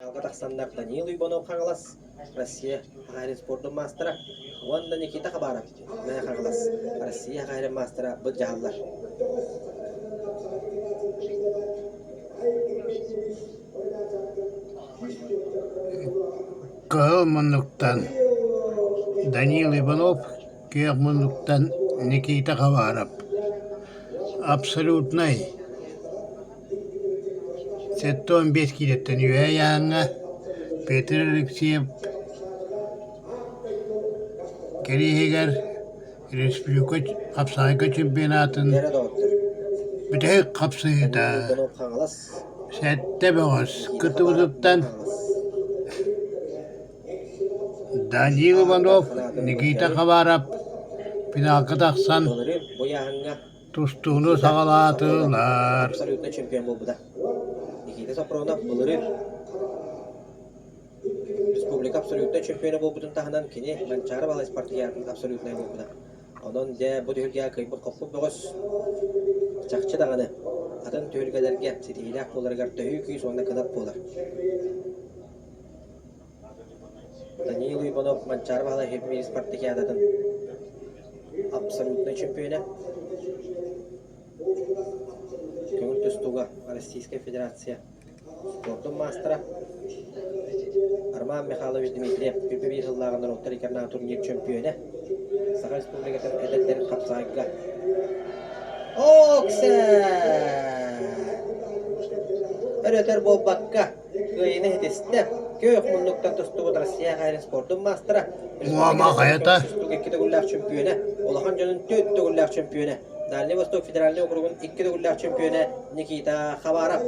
Финалга тахсаннар Даниил Уйбанов Хаҥалас, Россия хаһаайын спордун маастара уонна Никита Хабаров Мэҥэ Хаҥалас, Россия хаһаайын маастара былдьаһаллар. Кыһыл муннуктан Даниил Иванов, күөх муннуктан Никита Хабаров. Абсолютнай 75 киилэттэн үөһэ ыйааһыҥҥа Петр Алексеев кэриэһигэр республика хапсаҕайга чемпионатын Дьэрэ доҕоттор, бүтэһик Даниил хапсыһыыта Уйбанов Хаҥалас, сэттэ бөҕөс Никита Хабаров кыттыбытыттан Мэҥэ Хаҥалас. Даниил Ааптар Иванов, санаатын Никита Былдьаһык, Хабаров финалга тахсан Былырыын бу ыйааһыҥҥа Тустууну Никита Софронов саҕалаатылар. абсолютно чемпион буолбута. Никита Софронов былырыын республика абсолютнай чемпиона буолбутун таһынан кини Манчаары Баһылай спартакиадатын абсолютнай буолбута. Онон дьэ бу түһүлгэҕэ кыайбыт-хоппут бөҕөс чахчы даҕаны атын түһүлгэлэргэ ситиһиилээх буоларыгар төһүү күүс уонна кынат буолар. Даниил Уйбанов Манчаары Баһылай Химмир спартакиадатын абсолютнай чемпиона. Көҥүл тустууга Российскай Федерация спордун маастара Роман Михайлович Дмитриев 21 сыллааҕы норуоттар иккардааҕы турнир чөмпүйүөнэ, Саха Республикатын эдэрдэрин хапсаҕайга Оксэ! Өр-өтөр буолбакка Кыайыыны ситистэ. Күөх муннуктан тустубут Россия хаһаайын спордун маастара, Муома республика хайата тустуук икки төгүллээх чөмпүйүөнэ, улахан дьонун түөрт төгүллээх чөмпүйүөнэ, Дальний Восток федеральнай округун икки төгүллээх чөмпүйүөнэ Никита Хабаров.